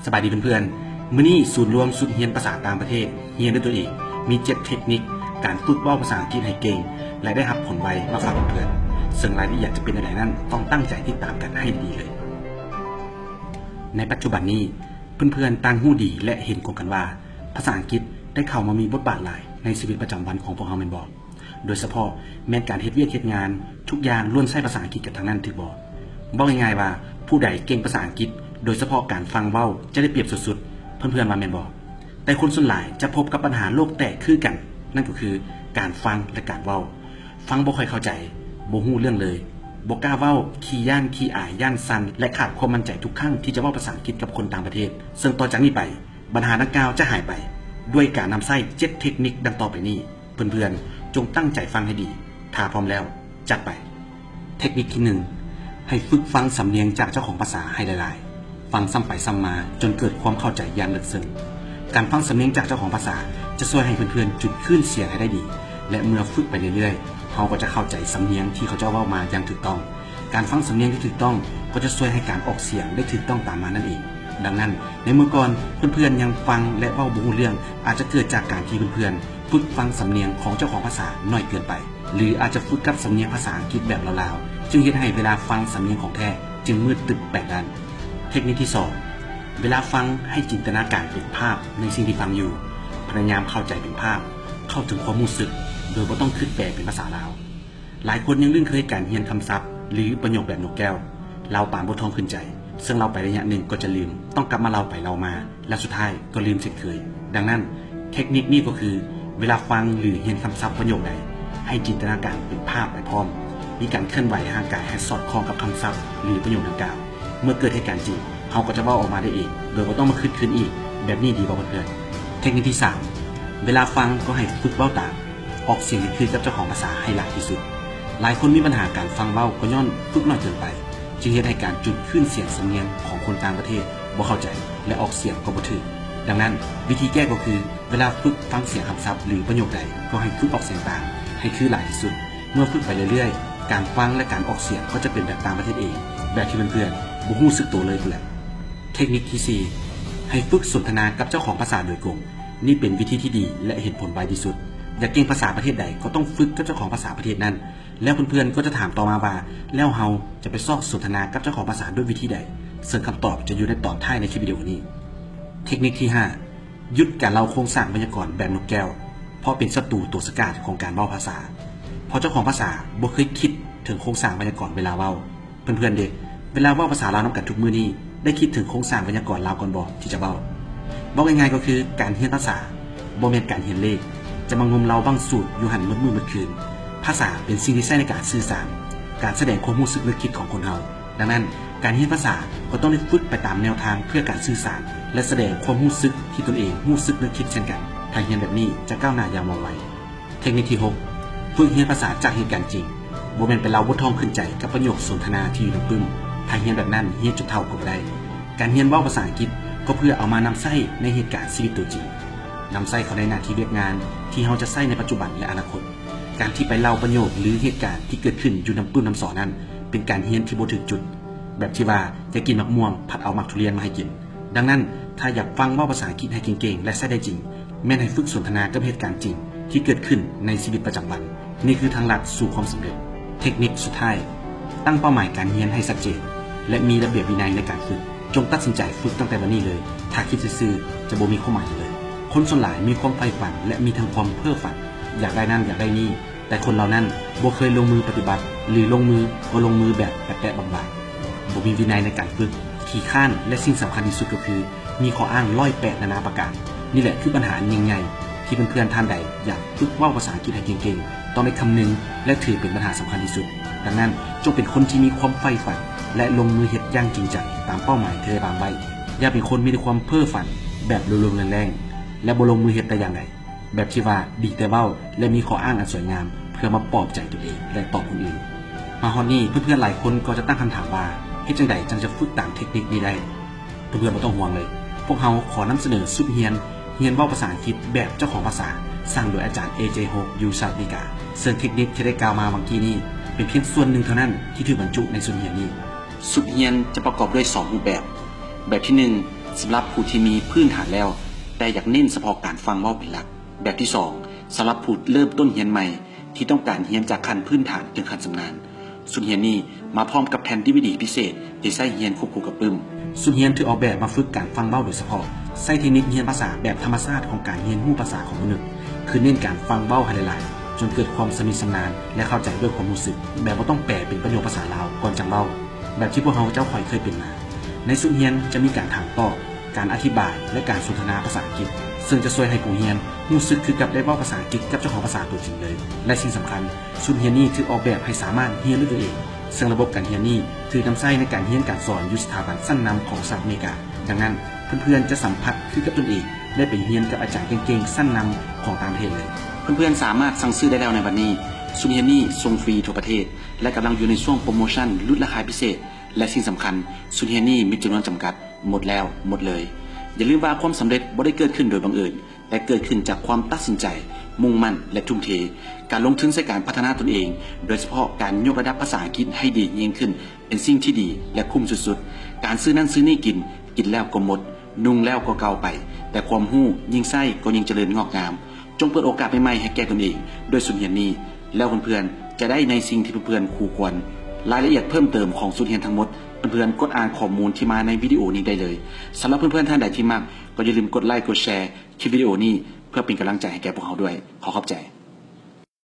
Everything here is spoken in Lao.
ສະບາຍດີເພື່ອນໆ, ມື້ນີ້ສູນລວມຊຸດຮຽນພາສາຕ່າງປະເທດ ຮຽນດ້ວຍຕົນເອງ ມີເຈັດເທັກນິກການຝຶກເວົ້າພາສາອັງກິດໃຫ້ເກັ່ງ ແລະ ໄດ້ຮັບຜົນໄວ ມາຝາກເພື່ອນໆ, ເຊິ່ງລາຍລະອຽດຈະເປັນແນວໃດນັ້ນ ຕ້ອງຕັ້ງໃຈຕິດຕາມກັນໃຫ້ດີເລີຍ. ໃນປັດຈຸບັນນີ້ ເພື່ອນໆຕ່າງຮູ້ດີ ແລະ ເຫັນກົງກັນວ່າ ພາສາອັງກິດໄດ້ເຂົ້າມາມີບົດບາດຫຼາຍໃນຊີວິດປະຈຳວັນຂອງພວກເຮົາແມ່ນບໍ່? ໂດຍສະເພາະແມ່ນການເຮັດວຽກເຮັດງານ ທຸກຢ່າງລ້ວນໃຊ້ພາສາອັງກິດກັນທັງນັ້ນຖືກບໍ່? ເວົ້າງ່າຍໆວ່າ ຜູ້ໃດເກັ່ງພາສາອັງກິດ ໂດຍສະເພາະການຟັງເວົ້າ ຈະໄດ້ປຽບສຸດໆ, ເພື່ອນໆວ່າແມ່ນບໍ່? ແຕ່ຄົນສ່ວນຫຼາຍຈະພົບກັບບັນຫາໂລກແຕກຄືກັນ, ນັ້ນກໍຄືການຟັງ ແລະ ການເວົ້າ. ຟັງບໍ່ຄ່ອຍເຂົ້າໃຈ, ບໍ່ຮູ້ເລື່ອງເລີຍ, ບໍ່ກ້າເວົ້າ, ຂີ້ຢ້ານ, ຂີ້ອາຍ, ຢ້ານສັ່ນ ແລະ ຂາດຄວາມໝັ້ນໃຈທຸກຄັ້ງທີ່ຈະເວົ້າພາສາອັງກິດກັບຄົນຕ່າງປະເທດ. ເຊິ່ງຕໍ່ຈາກນີ້ໄປ, ບັນຫາດັ່ງກ່າວຈະຫາຍໄປ ດ້ວຍການນຳໃຊ້ເຈັດເທັກນິກດັ່ງຕໍ່ໄປນີ້. ເພື່ອນໆ ຈົ່ງຕັ້ງໃຈຟັງໃຫ້ດີ. ຖ້າພ້ອມແລ້ວ, ຈັດໄປ. ເທັກນິກທີໜຶ່ງ, ໃຫ້ຝຶກຟັງສຳນຽງຈາກເຈົ້າຂອງພາສາໃຫ້ຫຼາຍໆ. ຟັງຊ້ຳໄປຊ້ຳມາຈົນເກີດຄວາມເຂົ້າໃຈຢ່າງເລິກເຊິ່ງ. ການຟັງສຳນຽງຈາກເຈົ້າຂອງພາສາຈະຊ່ວຍໃຫ້ເພື່ອນໆຈຸດຄື້ນສຽງໃຫ້ໄດ້ດີ ແລະ ເມື່ອຝຶກໄປເລື້ອຍໆ, ເຮົາກໍຈະເຂົ້າໃຈສຳນຽງທີ່ເຂົາເຈົ້າເວົ້າມາຢ່າງຖືກຕ້ອງ. ການຟັງສຳນຽງທີ່ຖືກຕ້ອງກໍຈະຊ່ວຍໃຫ້ການອອກສຽງໄດ້ຖືກຕ້ອງຕາມມານັ້ນເອງ. ດັ່ງນັ້ນ, ໃນເມື່ອກ່ອນເພື່ອນໆຍັງຟັງ ແລະ ເວົ້າບໍ່ຮູ້ເລື່ອງ, ອາດຈະເກີດຈາກການທີ່ເພື່ອນໆຝຶກຟັງສຳນຽງຂອງເຈົ້າຂອງພາສາໜ້ອຍເກີນໄປ, ຫຼື ອາດຈະຝຶກກັບສຳນຽງພາສາອັງກິດແບບລາວໆ, ຈຶ່ງເຮັດໃຫ້ເວລາຟັງສຳນຽງຂອງແທ້ຈຶ່ງມືດຕຶບແປກດ້ານ. ເທັກນິກທີສອງ, ເວລາຟັງໃຫ້ຈິນຕະນາການເປັນພາບໃນສິ່ງທີ່ຟັງຢູ່, ພະຍາຍາມເຂົ້າໃຈເປັນພາບ, ເຂົ້າເຖິງຄວາມຮູ້ສຶກ ໂດຍບໍ່ຕ້ອງຄິດແປເປັນພາສາລາວ. ຫຼາຍຄົນຍັງລຶ້ງເຄີຍການຮຽນຄຳສັບ ຫຼື ປະໂຫຍກແບບນົກແກ້ວ. ເລົ່າປານບົດທອງຂຶ້ນໃຈ, ເຊິ່ງເລົ່າໄປໄລຍະໜຶ່ງກໍຈະລືມ, ຕ້ອງກັບມາເລົ່າໄປເລົ່າມາ, ແລະ ສຸດທ້າຍກໍລືມເຊັ່ນເຄີຍ. ດັ່ງນັ້ນ, ເທັກນິກນີ້ກໍຄື ເວລາຟັງ ຫຼື ຮຽນຄຳສັບປະໂຫຍກໃດ, ໃຫ້ຈິນຕະນາການເປັນພາບໄປພ້ອມ, ມີການເຄື່ອນໄຫວຮ່າງກາຍໃຫ້ສອດຄ່ອງກັບຄຳສັບ ຫຼື ປະໂຫຍກດັ່ງກ່າວ. ເມື່ອເກີດເຫດການຈິງ, ເຮົາກໍຈະເວົ້າອອກມາໄດ້ເອງ ໂດຍບໍ່ຕ້ອງມາຄຶດຄືນອີກ. ແບບນີ້ດີບໍ່ເພື່ອນໆ? ເທັກນິກທີສາມ, ເວລາຟັງກໍໃຫ້ຝຶກເວົ້າຕາມ, ອອກສຽງໃຫ້ຄືກັບເຈົ້າຂອງພາສາໃຫ້ຫຼາຍທີ່ສຸດ. ຫຼາຍຄົນມີບັນຫາການຟັງເວົ້າກໍຍ້ອນຝຶກໜ້ອຍເກີນໄປ, ຈຶ່ງເຮັດໃຫ້ການຈຸດຄື້ນສຽງສຳນຽງຂອງຄົນຕ່າງປະເທດບໍ່ເຂົ້າໃຈ ແລະ ອອກສຽງກໍບໍ່ຖືກ. ດັ່ງນັ້ນ, ວິທີແກ້ກໍຄື ເວລາຝຶກຟັງສຽງຄຳສັບ ຫຼື ປະໂຫຍກໃດ, ກໍໃຫ້ຝຶກອອກສຽງຕາມໃຫ້ຄືຫຼາຍທີ່ສຸດ. ເມື່ອຝຶກໄປເລື້ອຍໆ, ການຟັງ ແລະ ການອອກສຽງກໍຈະເປັນແບບຕ່າງປະເທດເອງ, ແບບທີ່ເພື່ອນໆບໍ່ຮູ້ສຶກໂຕເລີຍພຸ້ນແຫຼະ. ເທັກນິກທີສີ່, ໃຫ້ຝຶກສົນທະນາກັບເຈົ້າຂອງພາສາໂດຍກົງ. ນີ້ເປັນວິທີທີ່ດີ ແລະ ເຫັນຜົນໄວທີ່ສຸດ. ຢາກເກັ່ງພາສາປະເທດໃດ ກໍຕ້ອງຝຶກກັບເຈົ້າຂອງພາສາປະເທດນັ້ນ. ແລ້ວເພື່ອນໆກໍຈະຖາມຕໍ່ມາວ່າ, ແລ້ວເຮົາຈະໄປຊອກສົນທະນາກັບເຈົ້າຂອງພາສາດ້ວຍວິທີໃດ? ເຊິ່ງຄຳຕອບຈະຢູ່ໃນຕອນທ້າຍໃນຄລິບວິດີໂອນີ້. ເທັກນິກທີຫ້າ, ຢຸດການເລົ່າໂຄງສ້າງໄວຍາກອນແບບນົກແກ້ວ, ເພາະເປັນສັດຕູຕົວສະກາດຂອງການເວົ້າພາສາ. ເພາະເຈົ້າຂອງພາສາບໍ່ເຄີຍຄິດເຖິງໂຄງສ້າງໄວຍາກອນເວລາເວົ້າ. ເພື່ອນໆເດ, ເວລາເວົ້າພາສາລາວນຳກັນທຸກມື້ນີ້, ໄດ້ຄິດເຖິງໂຄງສ້າງໄວຍາກອນລາວກ່ອນບໍ່ທີ່ຈະເວົ້າ? ເວົ້າງ່າຍໆກໍຄື ການຮຽນພາສາບໍ່ແມ່ນການຮຽນເລກ, ຈະມາງົມເລົ່າບັ້ງສູດຢູ່ຫັ້ນໝົດມື້ໝົດຄືນ. ພາສາເປັນສິ່ງທີ່ໃຊ້ໃນການສື່ສານ, ການສະແດງຄວາມຮູ້ສຶກນຶກຄິດຂອງຄົນເຮົາ. ດັ່ງນັ້ນ, ການຮຽນພາສາກໍຕ້ອງໄດ້ຝຶກໄປຕາມແນວທາງເພື່ອການສື່ສານ ແລະ ສະແດງຄວາມຮູ້ສຶກທີ່ຕົນເອງຮູ້ສຶກນຶກຄິດເຊັ່ນກັນ. ຖ້າຮຽນແບບນີ້ຈະກ້າວໜ້າຢ່າງວ່ອງໄວ. ເທັກນິກທີຫົກ, ຝຶກຮຽນພາສາຈາກເຫດການຈິງ. ບໍ່ແມ່ນໄປເລົ່າບົດທອງຂຶ້ນໃຈກັບປະໂຫຍກສົນທະນາທີ່ຢູ່ໃນປຶ້ມ. ຖ້າຮຽນແບບນັ້ນ, ຮຽນຈົນເຖົ້າກໍບໍ່ໄດ້. ການຮຽນເວົ້າພາສາອັງກິດ ກໍເພື່ອເອົາມານຳໃຊ້ໃນເຫດການຊີວິດຕົວຈິງ, ນຳໃຊ້ເຂົ້າໃນໜ້າທີ່ວຽກງານທີ່ເຮົາຈະໃຊ້ໃນປັດຈຸບັນ ແລະ ອະນາຄົດ. ການທີ່ໄປເລົ່າປະໂຫຍກ ຫຼື ເຫດການທີ່ເກີດຂຶ້ນຢູ່ນຳປຶ້ມນຳສໍນັ້ນ ເປັນການຮຽນທີ່ບໍ່ຖືກຈຸດ, ແບບທີ່ວ່າຢາກກິນໝາກມ່ວງ ພັດເອົາໝາກທຸລຽນມາໃຫ້ກິນ. ດັ່ງນັ້ນ, ຖ້າຢາກຟັງເວົ້າພາສາອັງກິດໃຫ້ເກັ່ງໆ ແລະ ໃຊ້ໄດ້ຈິງ, ແມ່ນໃຫ້ຝຶກສົນທະນາກັບເຫດການຈິງທີ່ເກີດຂຶ້ນໃນຊີວິດປະຈຳວັນ. ນີ້ຄືທາງລັດສູ່ຄວາມສຳເລັດ. ເທັກນິກສຸດທ້າຍ, ຕັ້ງເປົ້າໝາຍການຮຽນໃຫ້ຊັດເຈນ ແລະ ມີລະບຽບວິໄນໃນການຝຶກ. ຈົ່ງຕັດສິນໃຈຝຶກຕັ້ງແຕ່ວັນນີ້ເລີຍ. ຖ້າຄິດຊື່ໆ ຈະບໍ່ມີຄວາມໝາຍຫຍັງເລີຍ. ຄົນສ່ວນຫຼາຍມີຄວາມໃຝ່ຝັນ ແລະ ມີທັງຄວາມເພ້ອຝັນ, ຢາກໄດ້ນັ້ນ ຢາກໄດ້ນີ້, ແຕ່ຄົນເຫຼົ່ານັ້ນບໍ່ເຄີຍລົງມືປະຕິບັດ ຫຼື ລົງມືກໍລົງມືແບບແປະໆບາງໆ, ບໍ່ມີວິໄນໃນການຝຶກ, ຂີ້ຄ້ານ ແລະ ສິ່ງສຳຄັນທີ່ສຸດກໍຄື ມີຂໍ້ອ້າງຮ້ອຍແປດນານາປະການ. ນີ້ແຫຼະຄືບັນຫາອັນຍິ່ງໃຫຍ່ ທີ່ເພື່ອນໆທ່ານໃດຢາກຝຶກເວົ້າພາສາອັງກິດໃຫ້ເກັ່ງໆ ຕ້ອງໄດ້ຄຳນຶງ ແລະ ຖືເປັນບັນຫາສຳຄັນທີ່ສຸດ. ດັ່ງນັ້ນ, ຈົ່ງເປັນຄົນທີ່ມີຄວາມໃຝ່ຝັນ ແລະ ລົງມືເຮັດຢ່າງຈິງຈັງຕາມເປົ້າໝາຍທີ່ໄດ້ວາງໄວ້. ຢ່າເປັນຄົນມີແຕ່ຄວາມເພ້ອຝັນແບບລວມໆແລ້ງໆ ແລະ ບໍ່ລົງມືເຮັດແຕ່ຢ່າງໃດ, ແບບທີ່ວ່າດີແຕ່ເວົ້າ ແລະ ມີຂໍ້ອ້າງອັນສວຍງາມເພື່ອມາປອບໃຈຕົນເອງ ແລະ ປອບຄົນອື່ນ. ມາຮອດນີ້, ເພື່ອນໆຫຼາຍຄົນກໍຈະຕັ້ງຄຳຖາມວ່າ ເຮັດຈັ່ງໃດຈັ່ງຈະຝຶກຕາມເທັກນິກນີ້ໄດ້? ເພື່ອນໆບໍ່ຕ້ອງຫ່ວງເລີຍ, ພວກເຮົາຂໍນຳສະເໜີຊຸດຮຽນ ຮຽນເວົ້າພາສາອັງກິດແບບເຈົ້າຂອງພາສາ, ສ້າງໂດຍອາຈານ ເອ ເຈ ໂຮກ ຢູ່ສະຫະລັດອາເມລິກາ. ເຊິ່ງເທັກນິກທີ່ໄດ້ກ່າວມາຫວ່າງກີ້ນີ້ ເປັນພຽງສ່ວນໜຶ່ງເທົ່ານັ້ນທີ່ຖືກບັນຈຸໃນຊຸດຮຽນນີ້. ຊຸດຮຽນຈະປະກອບດ້ວຍສອງຮູບແບບ. ແບບທີໜຶ່ງ, ສຳລັບຜູ້ທີ່ມີພື້ນຖານແລ້ວ ແຕ່ຢາກເນັ້ນສະເພາະການຟັງເວົ້າເປັນຫຼັກ. ແບບທີສອງ ສຳລັບຜູ້ເລີ່ມຕົ້ນຮຽນໃໝ່ ທີ່ຕ້ອງການຮຽນຈາກຂັ້ນພື້ນຖານເຖິງຂັ້ນຊຳນານ. ຊຸດຮຽນນີ້ມາພ້ອມກັບແຜ່ນດີວີດີພິເສດທີ່ໃຊ້ຮຽນຄວບຄູ່ກັບປຶ້ມ. ຊຸດຮຽນຖືກອອກແບບມາຝຶກການຟັງເວົ້າໂດຍສະເພາະ, ໃຊ້ເທັກນິກຮຽນພາສາແບບທຳມະຊາດຂອງການຮຽນຮູ້ພາສາຂອງມະນຸດ, ຄືເນັ້ນການຟັງເວົ້າໃຫ້ຫຼາຍໆ ຈົນເກີດຄວາມສະໜິດຊຳນານ ແລະ ເຂົ້າໃຈດ້ວຍຄວາມຮູ້ສຶກ ແບບບໍ່ຕ້ອງແປເປັນປະໂຫຍກພາສາລາວກ່ອນຈັ່ງເວົ້າ ແບບທີ່ພວກເຮົາເຈົ້າຂ້ອຍເຄີຍເປັນມາ. ໃນຊຸດຮຽນຈະມີການຖາມຕອບ, ການອະທິບາຍ ແລະ ການສົນທະນາພາສາອັງກິດ, ເຊິ່ງຈະຊ່ວຍໃຫ້ຜູ້ຮຽນຮູ້ສຶກຄືກັບໄດ້ເວົ້າພາສາອັງກິດກັບເຈົ້າຂອງພາສາຕົວຈິງເລີຍ. ແລະ ສິ່ງສຳຄັນ, ຊຸດຮຽນນີ້ຖືກອອກແບບໃຫ້ສາມາດຮຽນດ້ວຍຕົນເອງ, ເຊິ່ງລະບົບການຮຽນນີ້ຖືກນຳໃຊ້ໃນການຮຽນການສອນຢູ່ສະຖາບັນຊັ້ນນຳຂອງສະຫະລັດອາເມລິກາ. ດັ່ງນັ້ນ, ເພື່ອນໆຈະສຳຜັດຄືກັບຕົນເອງ ແລະ ໄປຮຽນກັບອາຈານເກັ່ງໆຊັ້ນນຳຂອງຕ່າງປະເທດເລີຍ. ເພື່ອນໆສາມາດສັ່ງຊື້ໄດ້ແລ້ວໃນບັດນີ້. ຊຸດຮຽນນີ້ສົ່ງຟຣີທົ່ວປະເທດ ແລະ ກຳລັງຢູ່ໃນຊ່ວງໂປຣໂມຊັນຫຼຸດລາຄາພິເສດ. ແລະ ສິ່ງສຳຄັນ, ຊຸດຮຽນນີ້ມີຈຳນວນຈຳກັດ, ໝົດແລ້ວໝົດເລີຍ. ຢ່າລືມວ່າຄວາມສຳເລັດບໍ່ໄດ້ເກີດຂຶ້ນໂດຍບັງເອີນ, ແຕ່ເກີດຂຶ້ນຈາກຄວາມຕັດສິນໃຈ, ມຸ່ງໝັ້ນ ແລະ ທຸ່ມເທ, ການລົງທຶນໃສ່ການພັດທະນາຕົນເອງ, ໂດຍສະເພາະການຍົກລະດັບພາສາອັງກິດໃຫ້ດີຍິ່ງຂຶ້ນ ເປັນສິ່ງທີ່ດີ ແລະ ຄຸ້ມສຸດໆ. ການຊື້ນັ້ນຊື້ນີ້ກິນ, ກິນແລ້ວກໍໝົດ, ນຸ່ງແລ້ວກໍເກົ່າໄປ, ແຕ່ຄວາມຮູ້ຍິ່ງໃຊ້ກໍຍິ່ງຈະເລີນງອກງາມ. ຈົ່ງເປີດໂອກາດໃໝ່ໆໃຫ້ແກ່ຕົນເອງດ້ວຍຊຸດຮຽນນີ້, ແລ້ວເພື່ອນໆຈະໄດ້ໃນສິ່ງທີ່ເພື່ອນໆຄູ່ຄວນ. ລາຍລະອຽດເພີ່ມເຕີມຂອງຊຸດຮຽນທັງໝົດ, ເພື່ອນໆກົດອ່ານຂໍ້ມູນທີ່ມາໃນວິດີໂອນີ້ໄດ້ເລີຍ. ສຳລັບເພື່ອນໆທ່ານໃດທີ່ມັກ, ກໍຢ່າລືມກົດໄລກ໌ ກົດແຊ ຄລິບວິດີໂອນີ້ ເພື່ອເປັນກຳລັງໃຈໃຫ້ແກ່ພວກເຮົາດ້ວຍ. ຂໍຂອບໃຈ.